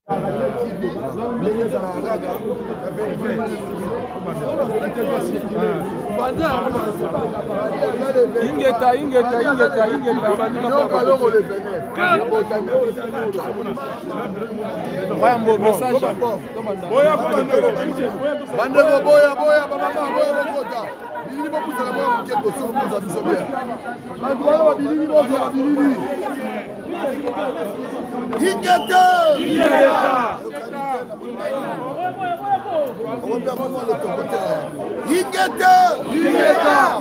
Ingeta, ingeta, ingeta, ingeta. Bandeko boya boya bamama boya bokota bilili bopusana mwa moke liboso koza biso bien bato wana babilili bozwa babilili. Ingeta! Ingeta! Ingeta!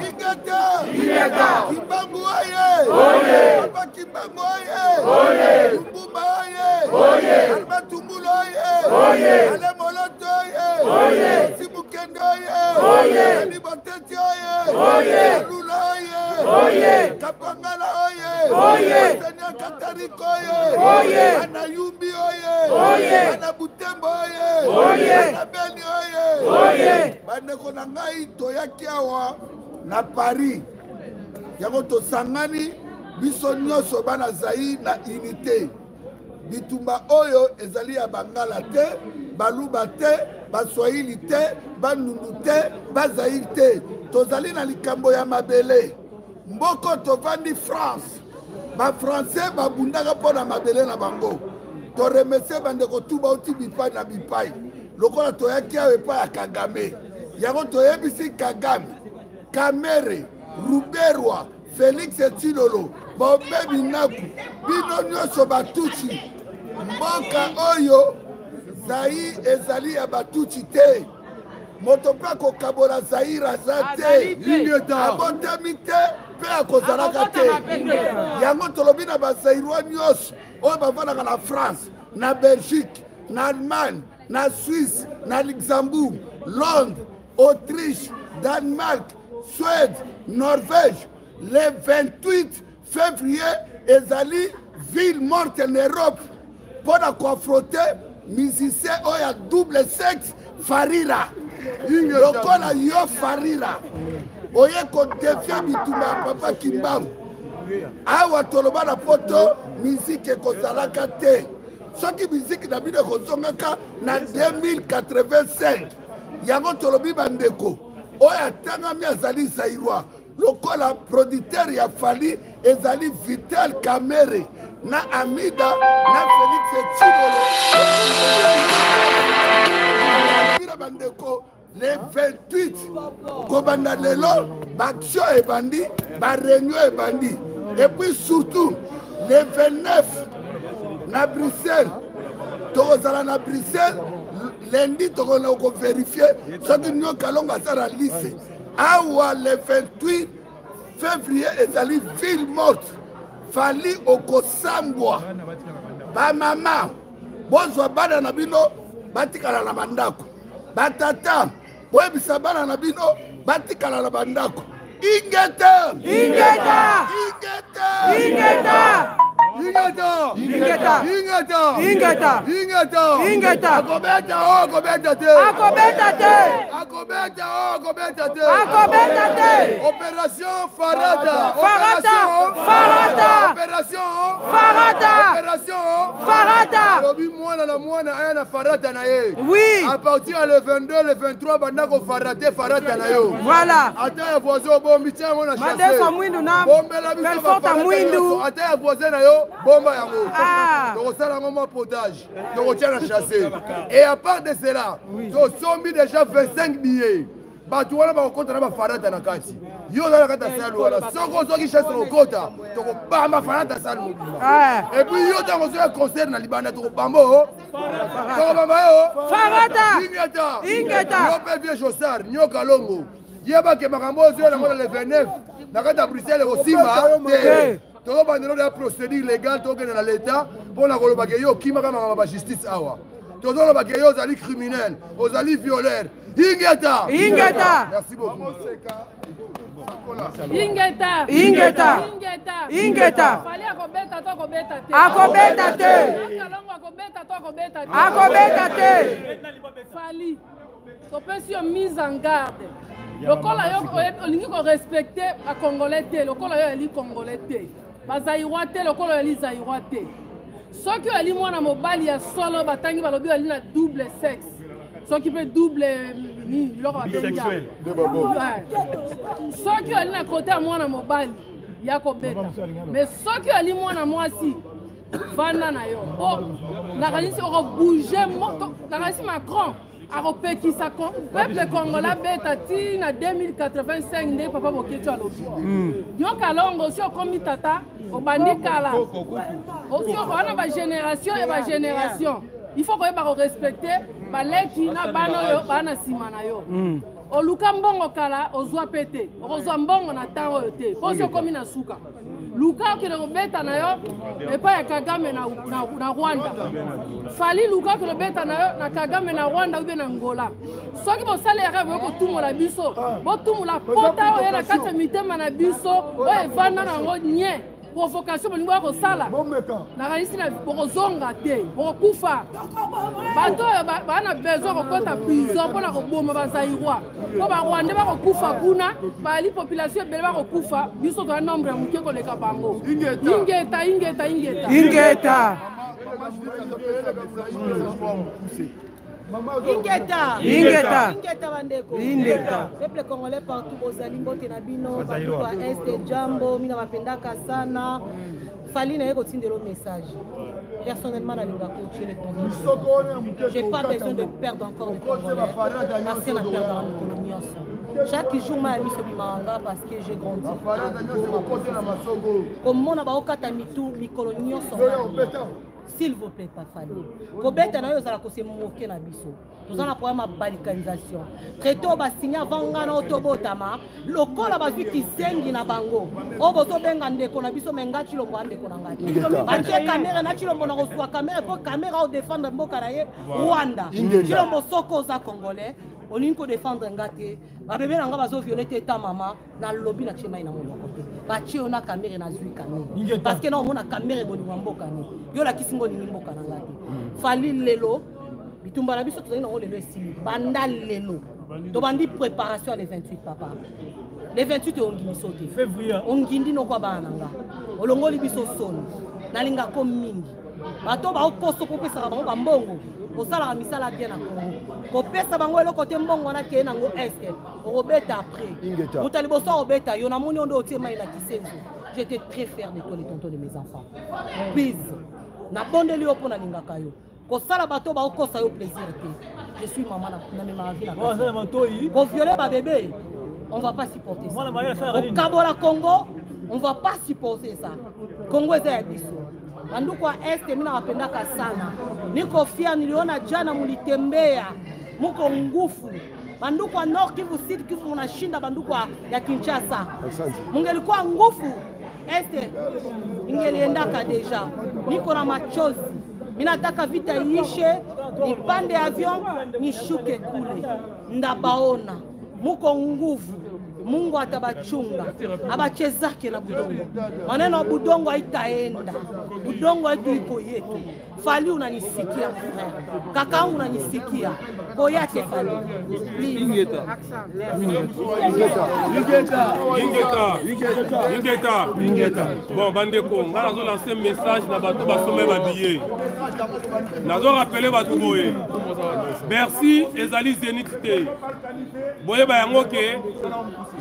Ingeta! Ingeta! Kimbangu oye! Oye! Papa Kimbangu oye! Oye! Lumbumba oye! Oye! Alba Tungulu oye! Oye! Ale Moloto oye! Oye! Simukende oye! Oye! Ali Boteti oye! Oye! Lula oye! Oye! Kapangala oye! Oye! Seigneur Katariko oye! Oye! Ana Yumbi oye! Oye! Ana Butembo oye! Oye! Ana Beni oye! Oye! Bandeko na ngai toyaki awa na Paris yango tosangani biso nyonso bana Zaïre na unité. Bitumba oyo ezali ya Bangala te, Baluba te, Baswahili te, Bandundu te, Bazaïre te. Tozali na likambo ya mabele. Mboko tovandi France, ba Français babundaka mpo na mabele na bango. Toremercie bandeko tu bauti bipai na bipai. Lokola toyaki awa epai ya Kagame, yango toyebisi Kagame, Kamere, Ruberwa, Felix Tshilolo, Bobe Minaku, bino nyonso Batutsi. Mboka oyo Zaïre ezali ya Batutsi te. Moto mpe akokabola Zaïre aza te. Abotami te mpe akozalaka te. Yango tolobi na ba Zaïrois nyonso oyo bavandaka na France, na Belgique, na Allemagne, na Suisse, na Luxembourg, Londres, Autriche, Danemark, Suède, Norvège. Le 28 février ezali ville morte en Europe mpo na koaffronter musicien oyo ya double sexe Farira. Lokola yo Farira oye kodefie bitumba ya Papa Kimbangu awa toloba na poto miziki ekozalaka te. Soki miziki na bino ekozongaka na 2085. Yango tolobi bandeko oyo atangami azali Zaïrois lokola producteur ya Fally ezali Vital Kamerhe na Amida na Felix Tshilolo. Bandeko le 28 kobanda lelo baaction ebandi, ba réunion ebandi, et puis surtout le 29 na Bruxelles tokozala na Bruxelles lundi, tokozala koverifie soki Nyoka Longo aza na liste awa. Le 28 février ezali ville morte. Fally okosambwa. Bamama bozwa bana na bino batikala na bandako, batata boyebisa bana na bino batikala na bandako. Ingeta! Ingeta! Ingeta! Ingeta! Ingeta! Ingeta! Ingeta! Ingeta! Ingeta! Ingeta! Akobeta o akobeta te! Akobeta te! Akobeta o akobeta te! Akobeta te! Opération Farata! Farata! Farata! Opération Farata! Opération Farata! Alobi mwana na mwana aya na farata na ye. Oui. À partir ya le 22, le 23 banda ko farate farata na yo. Voilà. Ata ya voisin obombi tia yango na chasse. Madeso mwindu na bombela biso Belforta bafarata mwindu. nyonso. Ata ya voisin na yo bomba yango. Ah. Tokosala yango mwa potage. Tokotia na chasse. Et à part de cela, tosombi déjà 25 billets. Bato wana bakokota na bafarata na kati. Yo oza na kati ya salle wana, soki ozwaki chance kokota, tokobamba farata salle mobimba. Ah. Et puis yo ntango ozoya concert na libanda, tokobamba o tokobamba yo Farata! Ingeta! Ingeta! Yo mpe vieux Josar Nyoka Longo, yebake makambo oyo ozoya nango na le 29 na kati ya Bruxelles ekosimba te. Tozobandela ya procédure légale, tokende na l'état mpona kolobake yo okimaka makambo ya bajustice awa. Tozolobake yo ozali criminel, ozali violeur. Ingeta! Ingeta! Merci beaucoup. Ingeta! Ingeta! Ingeta! Ingeta! Fally akobeta to akobeta te? Akobeta te! Kalongo akobeta to akobeta te? Akobeta te! Fally, topesi yo mise en garde. Lokola yo olingi korespecte bacongolais te, lokola yo oyali congolais te, bazaïrois te, lokola oyali zaïrois te. Soki oyali mwana mobali ya solo, batangi balobi oyali na double sexe, soki mpe double nini biloko babengi, soki oyali na kote ya mwana mobali ya kobeta. Mais soki oyali mwana mwasi, vanda na yo, po nakanisi okobouge. Nakanisi Macron akopekisa peuple congolais abeta ti na 2085, nde papa Boketi alobi. Yo Kalongo, osi okomi tata, obandi kala, osi wana bagénération ya bagénération. Il faut koyeba korespecte baleki na bana oyo baa na nsima na yo. Oluka mbongo kala, ozwa mpe te, okozwa mbongo na temps oyo te, mpo osi okomi na suka. Luka okende kobeta na yo epai ya Kagame na Rwanda. Fally, luka okende kobeta na yo na Kagame na Rwanda ube na Ngola. Soki bosali erreur, boye kotumola biso, botumola pota oyo na kati ya mitema na biso oyo evanda na yango nye provocation. Bolingi boya kosala, nakanisi na bokozonga te, bokokufa. Bato oyo baa na besoin kokɔta prison mpona koboma bazaïrois, mpo barwandais bakokufa kuna, bali population ebele bakokufa, biso toya nombre ya moke koleka bango. Ingeta, ingeta, ingeta! Ingeta! Ingeta! Ingeta! Ingeta bandeko! Ingeta! Peuple congolais partout bozali, mbote na bino. Bato ya Est, jambo, mina bapendaka sana. Fally na ye kotindela message personnellement, nalingaka otie le tonton. J'ai pas besoin de perdre encore de Congolais parce que na perdaka mikolo nyonso, chaque jour ma ya miso bimaka nga parce que j'ai grandi. Komona baokata mitu mikolo nyonso, s'il vous plaît, Fally, kobeta na yo ozala kose moke na biso. Toza na problème ya balkanisation. Traité oyo basigne avant nga na oyo tobotama, lokola bazwi kizengi na bango oyo bozobenga ndeko na biso, me nga Tshilombo ya ndeko na ngai te. Batie Kamerhe na Tshilombo na kozwa Kamerhe mpo Kamerhe aodefendre mboka na ye Rwanda. Tshilombo, soko oza congolais, olingi kodefendre nga te, babebe na nga bazoviole te. Eta mama nalobi, natie mai na monoko te. Batie yo na Kamerhe, nazwi Kamerhe parce que na omona Kamerhe bolingo ya mboka ne yo olakisi ngo olingi mboka na nga te. Fally, lelo bitumba na biso tozali nango lelo esili. Banda lelo tobandi préparation ya le 28. Papa, le 28 eyongi biso te, ongindi noko ya bana na nga, olongoli biso soni. Nalingako mingi bato baokoso mpo opesaka bango bambongo, osalaka misala bien na Kongo, kopesa bango eloko te. Mbongo wana keye nango Est, okobeta après. Moto ya liboso akobeta yo, namoni yo nde otie mai na kisenzo. J'étais très fier de toi, les tontons de mes enfants. Please, nabondeli yo mpo nalingaka yo. Kosala bato baokosa yo plaisir te. Je suis mama, namemaka vie na koviole babebe, on va pas supporter ça. Kokabola Congo, on va pas supporter ça. Congo eza ya biso. Banduku ya Est, mi nawapendaka sana, niko fier. Niliona jana mulitembea, muko ngufu. Banduku wa Nord Kivu, Sud Kivu, munashinda banduku ya Kinshasa. Mungelikuwa ngufu, Est ingeliendaka déjà. Niko na machozi, minataka vita iishe, nipande avion nishuke kule ndabaona. Muko nguvu, Mungu atabachunga, abachezake na budongo. Maneno ya budongo haitaenda, budongo yetu iko yetu. Fally, unanisikia frère, kaka unanisikia, koyate Fally, please. Ingeta. Ingeta. Ingeta. Ingeta. Bon, bandeko, nga nazolancer message na bato basomba babillet. Nazorappeler bato boye: Bercy ezali Zénith te. Boyeba yango ke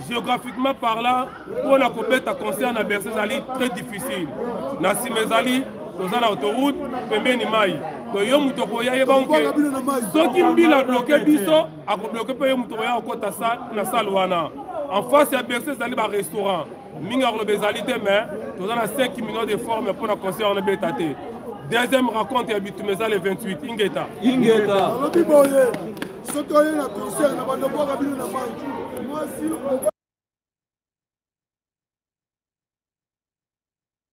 géographiquement parlant, mpona kobeta concert na Bercy ezali très difficile. Na nsima ezali, toza na autoroute pembeni, mai. To yo moto okoya, yeba ke soki mbila bloquer biso, akobloquer mpe yo moto okoya kokɔta na salle wana. En face ya Bercy ezali barestaurant mingi, akoloba ezali te, mais toza na 5 millions de forme mpona concert wana ebeta te. Deuxième rencontre ya bitumba eza le 28. Ingeta! Ingeta! Alobi boye: soki oye na concert na bandobwaka bino na mai, mwasi.